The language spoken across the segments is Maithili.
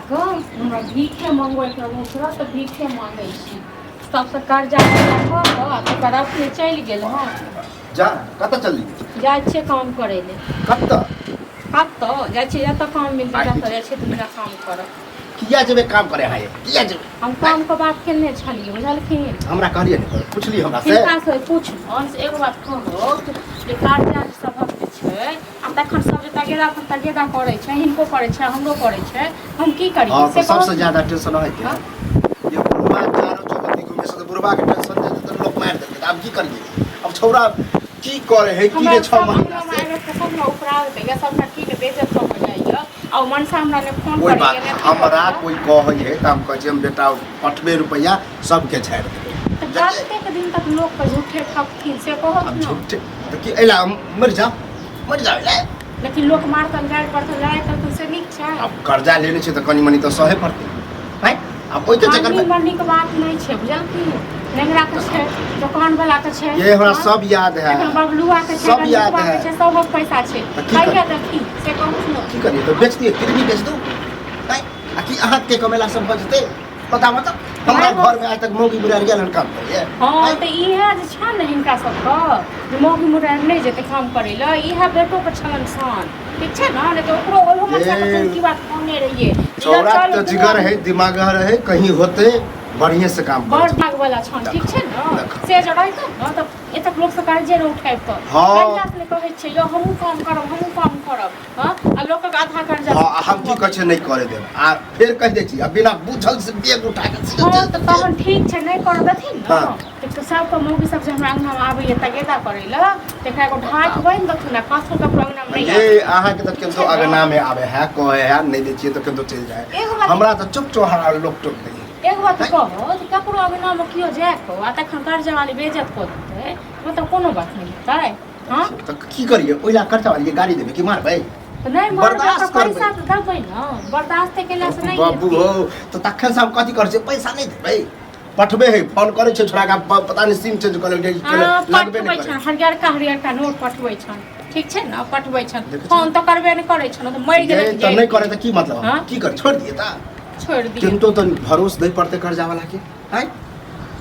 कऽ हमरा भीखे मंगबैके रहै तुरत भीखे मांगै छी। सबसँ कर्जा कऽ कऽ आ तकर अपने चलि गेल हँ। जा, कतऽ चलली? जाइ छियै काम करै लए। कतऽ? कतऽ जाइ छियै? जतऽ काम मिलतै ततऽ जाइ छियै। दुनिया काम करऽ। किया जेबै काम करे अहाँ? किया जेबै? हम काम के बात केने छलियै, बुझलखिन? हमरा कहलियै ने, पुछलियै हमरा से? हिनका से पुछलहुँ से एगो बात कहू जे कर्जा सभक जे छै आ तखन सब जे तगेदा पर तगेदा करै छै, हिनको करै छै, हमरो करै छै, हम की करियै हँ से तऽ सबसे कहू। ज्यादा टेंशन अहाँके हाँ? ये बुढ़वा चारो चौबत्ती घूमे से, तऽ बुढ़वा के टेंशन दे तऽ लोक मारि देलकै। तऽ आब की करियै? अब छौड़ा की करे है की हमरा रे 6 सब महीना अंगनामे से आबि कऽ सब ने उपरा दैया, सबटा की ने बेइज्जत कऽ कऽ जाइया आ ओ मनसा हमरा ने फोन कोइ करैया बात ने अथी हमरा करैया। कोइ कहै है तऽ हम कहै छियै, हम बेटा पठबे रुपैआ सबके झाड़ि देबै। तऽ कतेक दिन तक लोकके झूठे ठकथिन से कहत आब ने। झूठे तऽ की एला हम मरि जाउ, मरि जाउ एला। लेकिन लोक मारतन, गारि पड़तन, लड़ाइ करतन, से नीक छै? आब कर्जा लेने छै तऽ कनि मनि तऽ सहे पड़तै। हैं, आब ओहिके चक्कर मरनी मे मरनी के बात नहि छै, बुझलखिन? नेंगरा के छै, दोकान वाला के छै। ये हमरा हाँ? सब याद है। एखन बबलुआ के छै, सब याद रंजीतवा के है। छै, सबक पैसा छै। तऽ की कहिया करी? देथिन से कहू ने। की करियै? तऽ बेच दियै किडनी, बेच दू? हैं, आ की अहाँके कमेला सब बचतै? बताबऽ तऽ, हमरा घर में आज तक मौगी बुढ़ार गेल हन काम करिए? हँ, तऽ इएह जे छै ने हिनका सबके जे मौगी मुरार नहि जेतै काम करै लए, इएह बेटोके छलनि शान, ठीक छै ने? नहि तऽ ओकरो ओहो मनसाके ये। की बात कहने रहियै जे छौड़ा चल तऽ दुनू जिगर आदमी है, दिमाग है, कहीं होते बढ़िए से काम बड़ करै छै। भाग वाला छन, ठीक छै ने? देखा। से जे रहितौ ने तऽ एतक लोकसँ कर्जे नहि उठाबितौ। हँ। कहिया से कहै छियै यौ, हमहूँ काम करब, हमहूँ काम करब। हँ, आ लोकक आधा कर्जा। हँ, आ हम की कहै छियै, नहि करे देब आ फेर कहि दै छी आ बिना बुझल से बैग उठा के सीधे हँ चलि तऽ जेतै। तहन ठीक छै, नहि करऽ देथिन ने। तऽ सबके मौगी सब जे हमरा अङ्गनामे आबैए तगेदा करै लए, तकरा एगो ढाठ बान्हि देथुन आ कथो ककरो अङ्गनामे नहि ये आबै। अहाँके तऽ केंतो छै ने? अगना में आवे है, कहे है नहीं दै छियै तऽ केंतो चलि जाए। एगो बात हमरा तऽ चुप चोहारा लोक टोक दै। एगो बात कहू जे ककरो अङ्गनामे केओ जाए कऽ आ तखन कर्जा वाली बेइज्जत कऽ देतै, मतलब कोनो बात नहि हेतै? हँ, तऽ की करियै? ओहि ला कर्जा वाली के गाड़ी देबै कि मारबै? तऽ नहि मारबै बर्दाश्त तऽ पैसा करबै। तऽ देबै ने, बर्दाश्त केलासँ नहि बाबू हेतै। हो तऽ तखन से हम कथी करै छियै? पैसा नहि देबै, पठबे है, फोन करै छै छोड़ा के, पता नहि सिम चेंज कऽ लेलकै, हँ, लगबे पठबै नहि करै। छनि हरियरका हरियरका नोट पठबै छनि, ठीक छै ने? पठबै छनि। देखै छी। फोन तऽ करबे नहि करै छनि, तऽ मरि गेलै। ये तऽ नहि करे तऽ की मतलब? हाँ? की कर, छोड़ दिए तऽ? छोड़ि दियौ। किन्तु तऽ भरोस दै पड़तै कर्जा वाला के, हैं,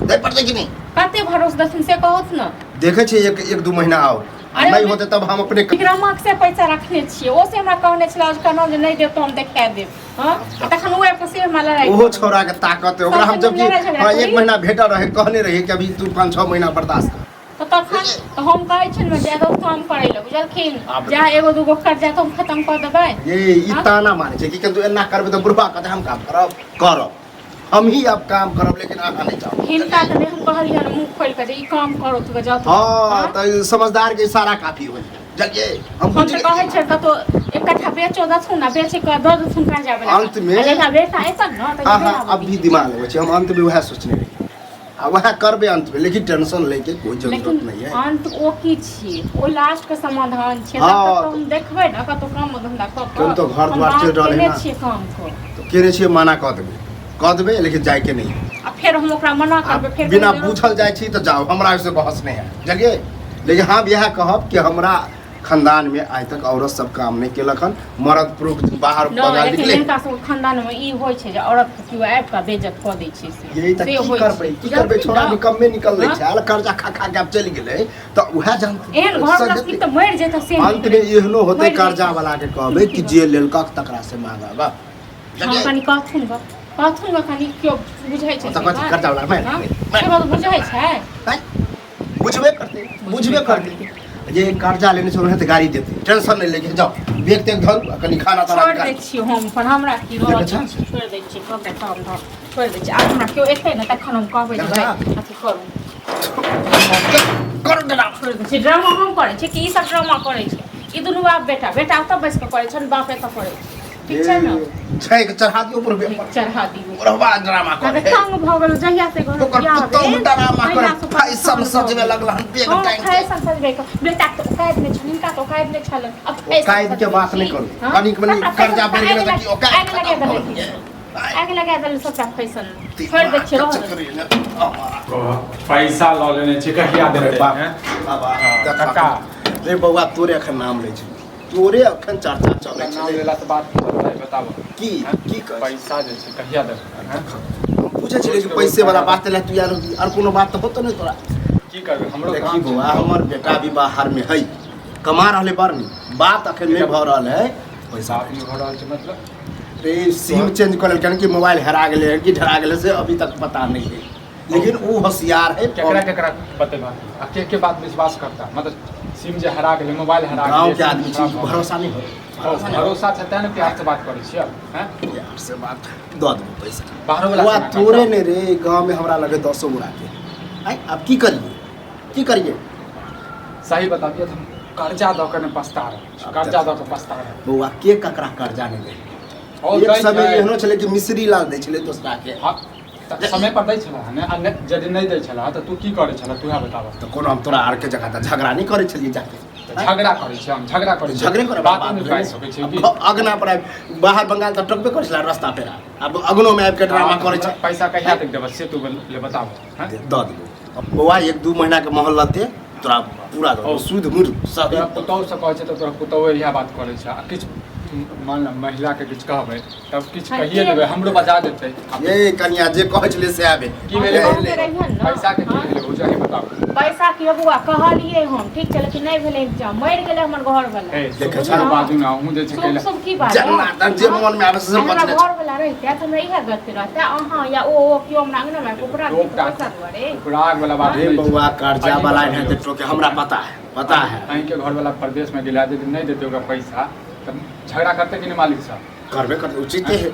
दै पड़तै कि नहि? कते भरोस देथिन से कहत ने। देखै छियै, एक एक दू महीना आओर अरे नहि होतै तब हम अपने विक्रमक से पैसा रखने छियै, ओ से हमरा कहने छलै आज कहलहुँ जे नहि देब तऽ हम देखा देब। हँ, आ तखन ओ आबि कऽ से हमरा लड़ाइ ओहो करऽ। छौड़ा के ताकत है ओकरा हम सबसे जबकि लड़ाइ झगड़ा हाँ, एक करी। महीना भेटल रहे, कहने रही कि अभी तू 5-6 महीना बर्दाश्त कर। तऽ तखन तऽ हम कहै छियनि ने जे एगो काम करै लए, बुझलखिन? आब जा एगो दूगो कर्जा तऽ हम खतम कऽ देबै। ये ई हाँ? ताना मारे छै कि किन्तु एना करबै तऽ बुढ़बा कहतै हम काम करब, करब हम ही, अब काम करब, लेकिन अहाँ नहीं जाओ। हिनका तऽ नहि हम कहलियनि मुँह खोलि कऽ जे ई काम करू तऽ जाउ। हाँ, तऽ समझदार के इशारा काफी हो चलिए हम हम बुझ तऽ कहै छियनि कतौ एक कट्ठा बेचो देथुन आ बेच कऽ दऽ देथुन कर्जा वला। अंत में- जहिया बेटा एतन ने तहिया अहाँ आबऽ अब भी दियौ। दिमाग लगबै छी। हम अंत में वएह सोचने रही आ वएह करबै अंत में, लेकिन टेंशन लेके कोई जरूरत लेकिन नहीं है। अंत ओ की छियै, ओ लास्ट के समाधान छियै। हाँ, तब तक तऽ हम देखबै ने कतौ काम धंधा कऽ कऽ। केहन तऽ घर हम द्वार बात चलि रहल है केने ना। छियै काम कऽ। तऽ केने छियै, मना कऽ देबै, कऽ देबै, लेकिन जायके नहीं है। आ फेर हम ओकरा मना आ करबै फेर बिना कहबै, पूछल जाइ छी तऽ जाउ, हमरा ओहिसँ बहस नहि है, बुझलियै? लेकिन हम इएह कहब कि हमरा खानदान में आइ तक औरत सब काम नहि केलक हन, मर्द पुरुष बाहर नहि बगान लेकिन निकले। हिनका सबके खानदानमे ई होइ छै जे औरत के केओ आबि कऽ बेइज्जत कऽ दै छै से। यही तऽ से की होइ करबै? छै। की करबै? बुझलखिन छोड़ा ने? निकम्मे निकललै हाँ? छै, आल कर्जा खा खा के आब चलि गेलै तऽ उएह जानतै। एहन घर लक्ष्मी तऽ मरि जेतै से। अंत में एहनो होतै, मरि कर्जा जेतै। वाला के कहबै कि जे लेलकक तकरा से मांगब। हँ, कनि कहथुन गऽ, कहथुन गऽ, कनि केओ बुझै छै तऽ से कथी बात? कर्जा वाला मारि हँ? देबै? से बात बुझै छै? आँय? बुझबे करतै, बुझबे करतै जे कर्जा लेने छै, ओनाहिते गाड़ी देतै। टेंशन नहि लेके जाओ, बैग तेग धरू आ कनि खाना ताना छोड़ि दै छियै हम अपन, हमरा की रहऽ देखै दै छह? छियै, छोड़ि दै छियै सबटा काम धाम छोड़ि दै छियै। आब हमरा केओ एतै ने तखन हम कहबै जे देखै छह? भाइ अथी करू। करू ड्रामा। छोड़ि दै छियै। ड्रामा हम करै छियै कि ई सब ड्रामा करै छै? ई दुनू बाप बेटा, बेटा ओतऽ बैस कऽ करै छनि, बाप एतऽ करै छै, ठीक छै ने? छैक चढ़ा दियौ बुढ़बे पर। चढ़ा दियौ। बुढ़वा ड्रामा करे है। तंग भऽ गेल जहिया से घर ओकर बियाह पुतहु भेल, ड्रामा करे, तहिया से फैशन परेशान भऽ सजबे गेल। लगल हन बेग हँ, टांगि के। फैशन सजबै के बेटा के तऽ औकात नहि छल, हिनका तऽ औकात नहि छल। आब फैशन औकात के सजबै बात नहि छी। करू। हँ? कनिक मनिक सबटा कर्जा फैशन बढ़ि गेलै तऽ आगि की औकात आगि लगा खतम भऽ देलकै। गेलै? आगि लगा देलकै सबटा फैशन। छोड़ि दै छियै, रहऽ दे। पैसा लऽ लेने छी, कहिया देबै? बाप हैं? बाबा हँ, देखा। कक्का। रे बौआ, तोरे एखन नाम लै छै। तू तोरे अखन चर्चा चलै नाम छलै। लेला से बात की चलतै बताबऽ। की हैं? की कहै छी? पैसा जे छै कहिया देबै, हैं? हम पूछै छलियै कि पैसे वाला बात लए तू आयल होबी, आर कोनो बात तऽ होतो नहि तोरा। की करबै, हमरो देखी काम छै। बौआ, हमर बेटा भी बाहर में है, कमा रहले बड़ नीक, बात अखन नहि भऽ रहल है पैसा। बात नहि भऽ रहल छै मतलब? रे सिम चेंज कऽ लेलकै कि मोबाइल हेरा गेलै कि ढरा गेलै से अभी तक पता नहीं है, लेकिन ओ होशियार है। केकरा केकरा बतेबा आ के के बात विश्वास करता? मतलब सिम जे हरा गेलै, मोबाइल हरा गाँव गेलै, के आदमी सिम छै, खराब भऽ गेलै। भरोसा नहीं हो, भरोसा नहीं हो। भरोसा छै तें ने प्यार से बात करै छियै, हैं? प्यार से बात दऽ देबो पैसा। बाहरो वाला बौआ से ना तोरे करता। ने रे गाँव में हमरा लगे 10 गोरा के आइ आब की करिए, की करिए? सही बताबियै तऽ हम कर्जा दऽ के ने पछता रहल छी, कर्जा दऽ के पछता रहल। बौआ के ककरा कर्जा नहि दै? और एक दै समय छै। एहनो छलै कि मिश्री लाल दै छलै दोसरा के। हाँ, तऽ समय पर दै छलह ने? आ नहि यदि नहि दै छलह तऽ तू की करै छलह, तूहे बताबऽ। तऽ कोनो हम तोरा आर के जगह तऽ झगड़ा नहि करै छलियै जाके। तऽ झगड़ा करै छियै, हम झगड़ा करै छियै? झगड़े करे बात नहि बाजि सकै छियै की? अगना पर आबि बाहर बंगाल तऽ टकबे करै छलै रस्ता पेरा, आब अगनो में आबि के ड्रामा करै छै। पैसा कहिया तक देबऽ से तू ले बताबऽ, हैं? दऽ देबो बौआ, 1-2 महीना के मोहल्लत दे, तोरा पूरा दऽ देबो, सुध मुर सब। तोरा पुतहु से कहै छै तऽ तोरा पुतहु इएह बात करै छै। आ किछु मान ल महिला के किछु कहबै तब किछु हाँ, कहिए के- देबै, हमरो बजा देतै। ये कनिया जे कहै छलै से आबे। की भेलै? गाँव के रहिहन ने। पैसा के की हाँ। भेलै भौजी, अहीं बताबू। पैसा के बौआ कहलियै हम, ठीक छै, लेकिन नहि भेलै इंतजाम, मरि गेलै हमर घर वाला। ए, देखै शुभ छौ? बाजू ने अहूँ जे छै शुभ कैला। शुभ की बात? जन्ना तन जे मन में आबै से सब हमरा बचने घर वाला रहिते तऽ हमरा इएह गलती रहते अहाँ या ओ केओ हमरा अंगना मे उपरा टोक टाक। पैसा दुआरे। उपराग वाला बात रे नहि छै। बौआ, कर्जा अहीं वाला बताबियौ। एनाहिते टोके, हमरा पता है, पता है। अहींके घर वाला प्रदेश में गेला, यदि नहि देतै ओकरा पैसा तऽ झगड़ा करतै कि नहि मालिक साहब? करबे करते, उचिते है।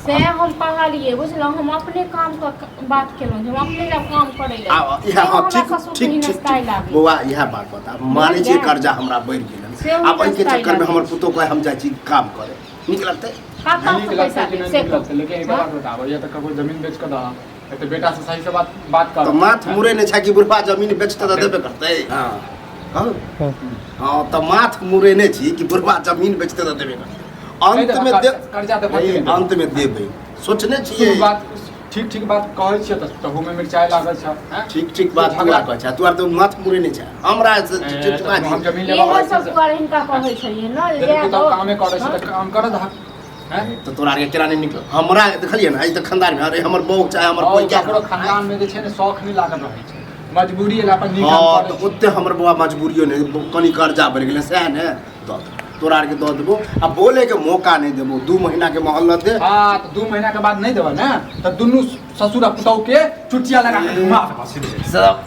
से हम कहलियै बुझलहुँ, हम अपने काम के बात केलहुँ जे हम अपने लए काम करै लए। आ इएह से हाँ हमरा ठीक ससुर ठीक के ठीक हिनस्ताइ ठीक लागै। बौआ इएह बात बता, मानै छियै बुझलियै? कर्जा हमरा बढ़ि गेल। से हम आब एहिके हिनस्ताइ चक्कर में लागै। हमर पुतोह कहे हम जाइ छी काम करे, नीक लगतै? कतऽ नीक से लगतै पैसा कि देब नहि से नीक लगतै, लेकिन एक हाँ? बात बताबऽ, या तऽ ककरो जमीन बेच कऽ दहऽ या तऽ बेटा से सही से बात बात कर। तऽ माथ मुड़े नहि छै कि बुढ़बा जमीन बेचतै तऽ देबे करतै? हाँ कहू। हाँ तऽ माथ मुड़ेने छी कि बुढ़बा जमीन बेचतै तऽ देबे करतै। नहि अंत में देबऽ, दे कर्जा देबऽ कि नहि देबऽ? अंत में देबै, सोचने छियै। शुभ बात, ठीक ठीक बात कहै छियै तऽ तहूमे मिरचाइ लागल छै, हैं? ठीक ठीक बात तू झगड़ा- आर कहै छै, तू आर तऽ माथ मुड़े नहि छै हमरा से। ए, चिटवा तऽ हम जी। जमीन लेबऽ इहो आबै सब छियै। दुआरे हिनका कहै छलियै ने जे यदि जाए पुतहु दहो। कामे करै छै तऽ काम करऽ दहक, हैं? तऽ तोरा आरके केना नहि निकल हमरा देखलियै ने, एहि तऽ खानदान में अरे हमर बहू चाहे हमर और कोइ क्या ककरो खानदान में जे छै ने शौख नहि लागल रहै छै, मजबूरी एला पर नीक काम हाँ करै तऽ छै। ओते हमर बौआ मजबूरियो नहि, कनि कर्जा बढ़ि गेलै सएह ने दऽ देबो तोरा आरके, दऽ देबो आ बोलेके मौका नहि देबो, 2 महीना के मोहल्लत दे। हाँ तऽ 2 महीना के बाद नहि देबऽ ने तऽ दुनू ससुर आ पुतहु के चुटिया लगा के घुमा देबऽ सीधे। सब।